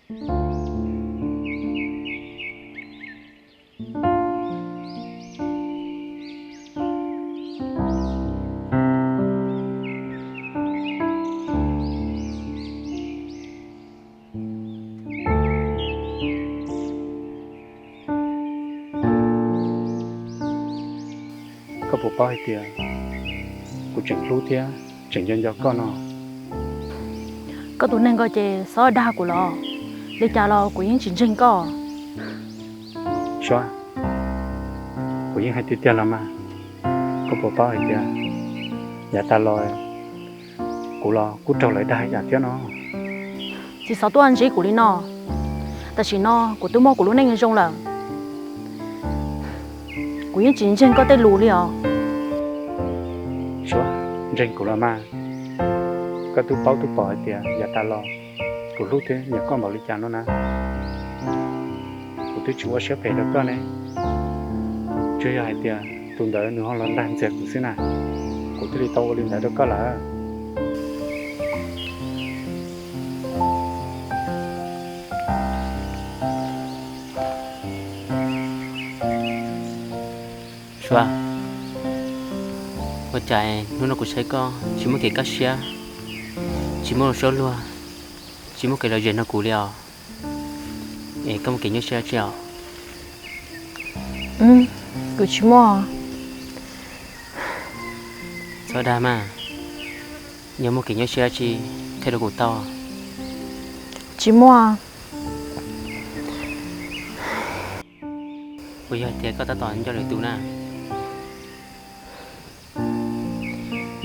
Koj puas paub hais tias kuv tseem hlub thiab tseem nco nco koj no? Koj tus neeg ko ces txhob dag kuv los, li cas los kuv yeej tsis ntseeg koj. Suav, kuv yeej hais tiag tiag los mas, koj puas paub hais tias yav tas los kuv los kuj raug lawv dag ib yam thiab no. Tsis txhob tuaj ntsib kuv li no, tam sim no kuv twb muaj kuv lub neej zoo lawm, kuv yeej tsis ntseeg koj tej lus li os. Suav, ntseeg kuv los mas, koj twb paub twb pom hais tias yav tas los kuv hlub thiab nyiam koj npaum li cas no na. Kuv twb tsis ua siab phem rau koj ne, tsuas yog hais tias tus ntawd nws ho los dag ntxias kuv xwb na, kuv thiaj li tau ua li ntawd rau koj lawm. Suav, ua cas hnub no kuv saib koj tsis muaj kev kaj siab, tsis muaj lus suab luag, tsis muaj kev lom zem nrog kuv li os? Es koj muaj kev nyuaj siab dab tsi os? Kuv tsis muaj. Txhob dag mas, yog muaj kev nyuaj siab dab tsi qhia rau kuv tau? Tsis muaj. Puas yog tias koj tab tom nco lwm tus na?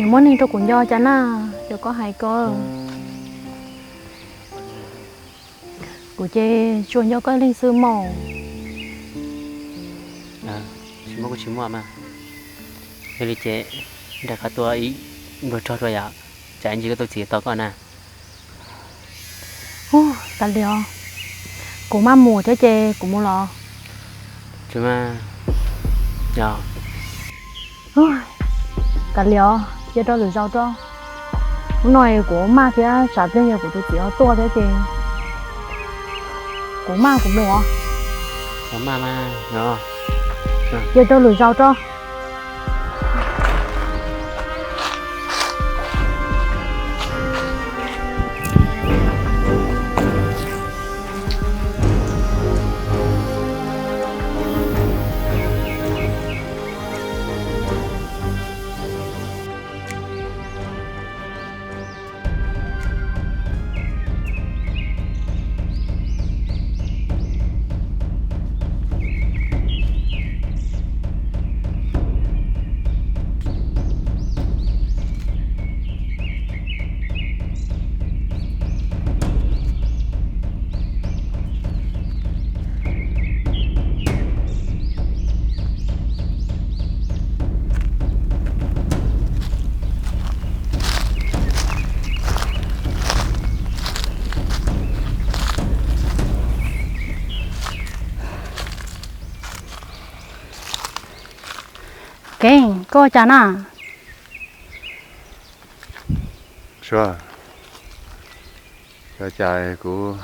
Nws muaj neeg rau kuv nco cas na, cov koj hais ko. Kuv ces tsuas nco koj ib leeg xwb mas. Tsis muaj kuj tsis muaj mas. Yog li ces nraim qab tua ib npluag rog rau yom, tsam ib ntsis koj tus txiv tos koj na. Ub, kav liam os, kuv maj mus thiab ces kuv mus los. Kav liam os, cia rau lwm zaus tso. Hnub no kuv maj thiab tsam pliag yog kuv tus txiv ho tuaj thiab ces kuv maj kuv mus os. Cia rau lwm zaus tso. Kev, koj ua cas na? Suav, ua cas kuv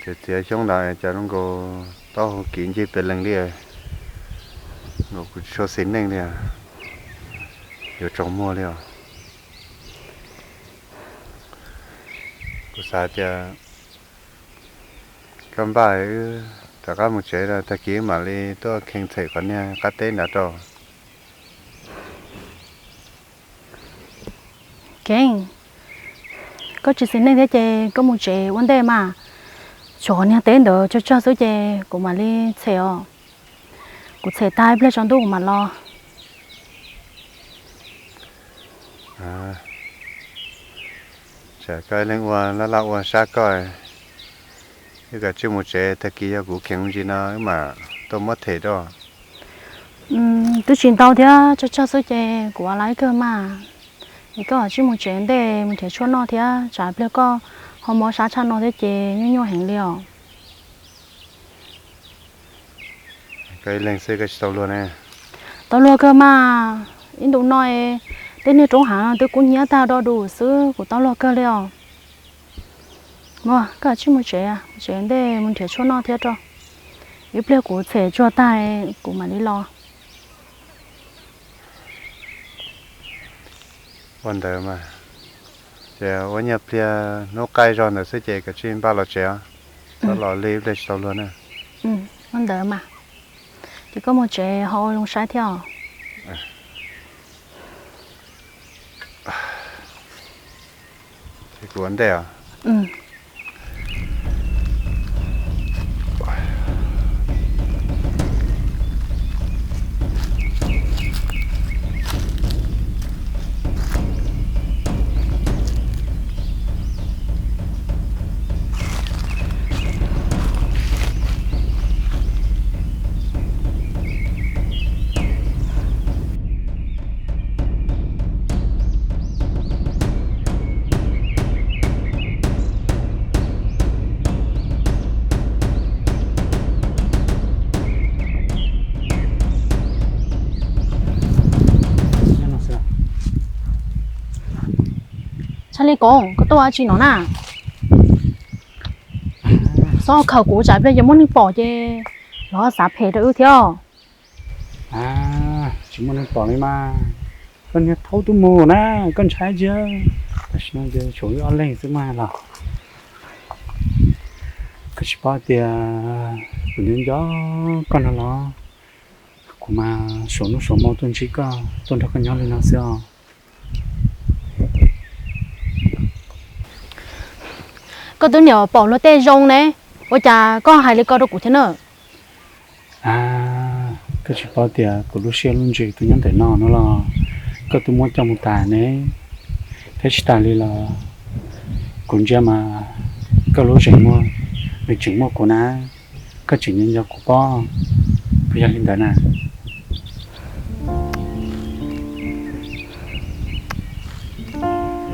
txiav txiav xyoob ntawd cas zoo nkaus taub hau kiv ncig pes lees li, nkaus kuv tsis tshua xis neej li, yuav tsaus muag li os. Kuv xav tias koj npaj wb rov qab mus tsev, tag kis mam li tuaj kheev txhem qhov niag qab teb nrad rau. Kev, koj tsis xis neej thiab ces koj mus tsev ua ntej mas. Tshuav qhov niag teb ntawd tsawg tsawg xwb ces kuv mam li txhem os. Kuv txhem tag ib pliag tsaus ntuj kuv mam los. Tsam koj ib leeg ua laj laj ua sab koj, wb kav tsij mus tsev, tag kis yog kuv kheev mus ntsis no wb mam tuaj muab them rau. Twb tsis ntau thiab, tsawg tsawg xwb ces kuv ua laiv kawg mas. Es koj kav tsij mus tsev ntej mus nrhiav tshuaj noj thiab, tsam pliag koj ho mob sab tshaj no thiab ces nyuaj nyuaj heev li os. Koj ib leeg xwb koj tsis tau luag ne? Tau luag kawg mas, ib ntu no tej niag roob hav no twb kub hnyiab tag do dus xwb, kuv tau luag kawg li os. Koj tsis mus tsev, tsev ntej mus nrhiav tshuaj noj thiab tso. Ib pliag kuv txhem tsuag tag kuv mam li los. Ua ntawd mas, ces ua nyiaj pliag hnub qaij zog ntawd xwb ces kav tsij npaj los tsev os. Txhob los lig ib pliag tsis tau luag na. Ua ntawd mas, ces koj mus tsev ho ua zoo saib thiab os. Kuv ua ntej os. Txhaj Li Koom, koj tuaj ua dab tsi no na? Txhob khaws kuv, tsam pliag yog muaj neeg pom ces lawv xav phem rau wb thiab. Tsis muaj neeg pom li mas, koj niag thaub tub mus na, koj ntshai tsi? Tam sim no ces tshuav wb ob leeg xwb mas los. Koj tsis paub tias kuv nco nco koj no los, kuv mas suav hnub suav hmo tuaj ntsib koj, tuaj nrog koj nyob li no xwb os. Koj twb niam pom luag tej zoo ne, ua cas koj hais li ko rau kuv thiab na? Koj tsis paub tias kuv lub siab lub ntsws twb nyob ntawm no no los, koj twb muab coj mus tas ne. Thiab tsis tas li los, kuv ntsia mas koj lub zeem muag nws tseem muaj kuv na, koj tseem nco nco kuv pob, puas yog li ntawd na?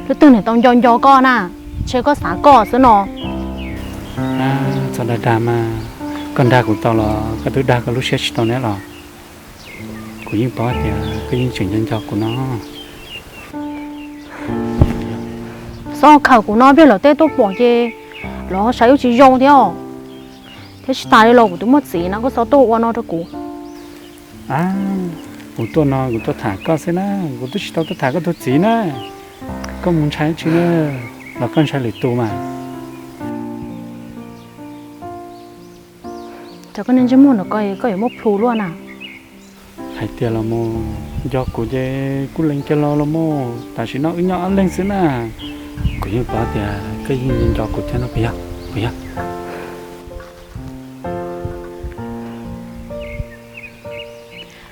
Leej twg niam tau nco nco koj na, ntshe koj xav koj xwb no. Txhob dag dag mas, koj nrag kuv tau los koj twb dag koj lub siab tsis tau ne los. Kuv yeej paub tias koj yeej tseem nco nco kuv no. Txhob khaws kuv no, pliag lawv tej tuaj pom ces lawv saib wb tsis zoo thiab. Thiab tsis tas li los kuv twb muaj txiv no, koj txhob tuaj ua no rau kuv. Kuv tuaj no kuv tuaj tham koj xwb na, kuv twb tsis tau tuaj tham koj tus txiv na. Koj mus ntshai tsi na, los koj ntshai lwm tus mas. Cov koj niag ntsej muag no koj, koj yuav muab plhu luaj na. Hais tias los mus nco kuv ces kuj lees kiag los los mus, tam sim no wb nyob ob leeg xwb na. Kuv yeej paub tias koj yeej nco kuv thiab no puas yog? Puas yog?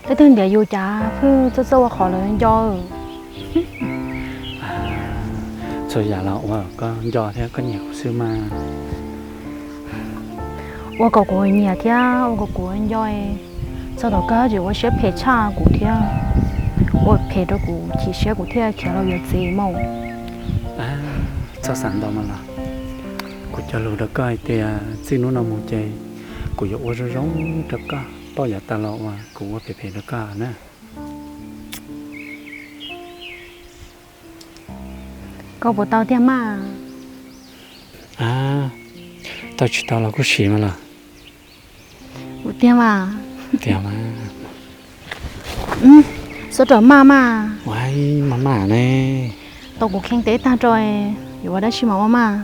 Leej twg ntiav yus cas pheej txawj txawj ua qhov lawv nco. Txhua yam los ua koj nco thiab koj nyiam kuv xwb mas. Ua kom kuv nyiam thiab ua kom kuv nco, txog thaum kawg tseem ua siab phem tshaj kuv thiab, ua phem rau kuv chim siab kuv thiaj khiav los yuav txiv mas. Txhob xav ntau mas los, kuv cog lus rau koj hais tias txij hnub no mus ces kuv yuav ua zoo zoo rau koj, paub yav tas los uas kuv ua phem phem rau koj na. Koj puas tau tiag mas? Tau tsis tau los kuj siv mas los. Kuv tiag mas. Tiag mas. Xub rau maj maj. Ua maj maj ne. Tau kuv kheej teb tag rau, yuav ua dab tsi mas ua maj.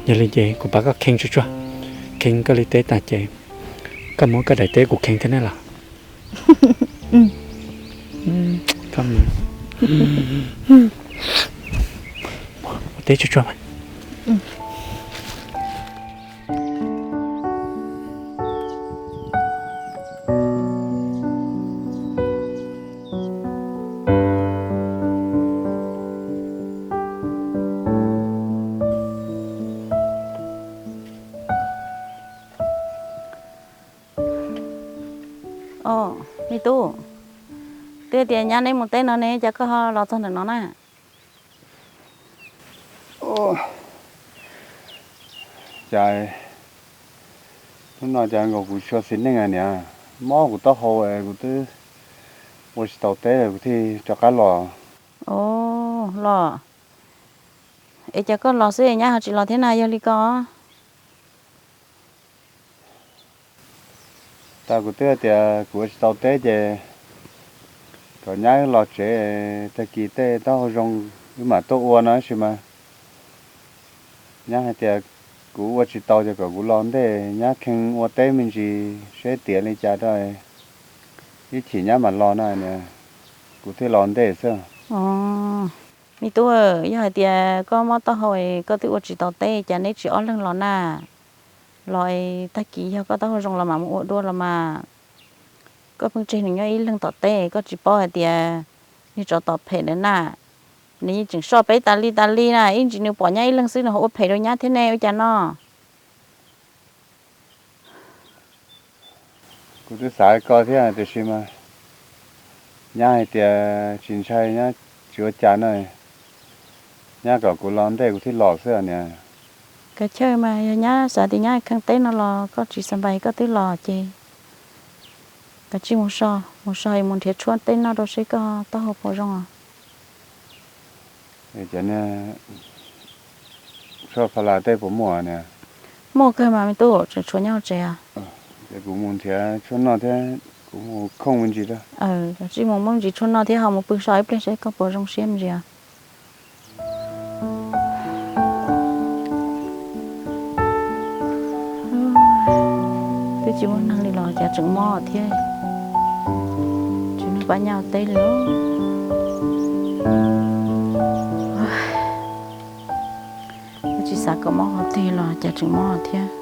Yog li ces kuv pab koj kheej tsuag tsuag, kheej koj li teb tag ces koj muab koj daim teb kuv kheej thiab ne los. Ua teb tsuag tsuag mas. Os, me tub, twb tias nyab neb mus teb no ne, cas koj ho los txog ntawm no na? Cas hnub no cas nkaus kuv tsis tshua xis neej niam, mob kuv taub hau, kuv twb ua tsis tau teb kuv thiaj rov qab los. Os, los, Es cas koj los xwb nyab ho tsis los thiab na, yog li ko? Tau, kuv twb tias kuv ua tsis tau teb ces kom nyab wb los tsev, tag kis tej taub hau zoo wb mam tuaj ua no tab sis mas nyab hais tias kuv ua tsis tau ces kom kuv los ntej, nyab kheev ua teb me ntsis seb tiav li cas rau, ib chim nyab mam los na, kuv thiaj los ntej xwb. Me tub, yog hais tias koj mob taub hau, koj twb ua tsis tau teb, cas neb tsis ob leeg los na? Los tag kis yog koj taub hau zoo los mam mus ua dua los mas. Koj pheej tseg nws nyob ib leeg tom teb, koj tsis paub hais tias nws tsov tom phem ntawd na. Nws yeej tseem soj peb tas li tas li na, ib ntsis nws pom nyab ib leeg xwb nws ho ua phem rau nyab thiab ne, ua cas no? Kuv twb xav li ko thiab tiam sis mas nyab hais tias tsis ntshai, nyab tsis ua cas na. Nyab kom kuv los ntej kuv thiaj los xwb niam. Kav chawj mas yog nyab xav tias nyab kheej teb no los koj tsis xav npais koj twb los ces kav tsij mus so, mus so es mus nrhiav tshuaj tej noj rau seb koj taub hau puas zoo os. Cov niag tshuaj pha las tej puas muaj niam? Muaj kawg mas me tub, tseem tshuav nyob hauv tsev os. Ces kuv mus nrhiav tshuaj noj thiab kuv mus khooj me ntsis rau. Kav tsij mus muab me ntsis tshuaj noj thiab ho mus pw so ib pliag seb koj puas zoo siab me ntsis os. Twb tsis muaj neeg li los cas tseem mob thiab. Tsis muaj pab nyob teb li. Twb tsis xav kom mob qhov twg los cas tseem mob thiab.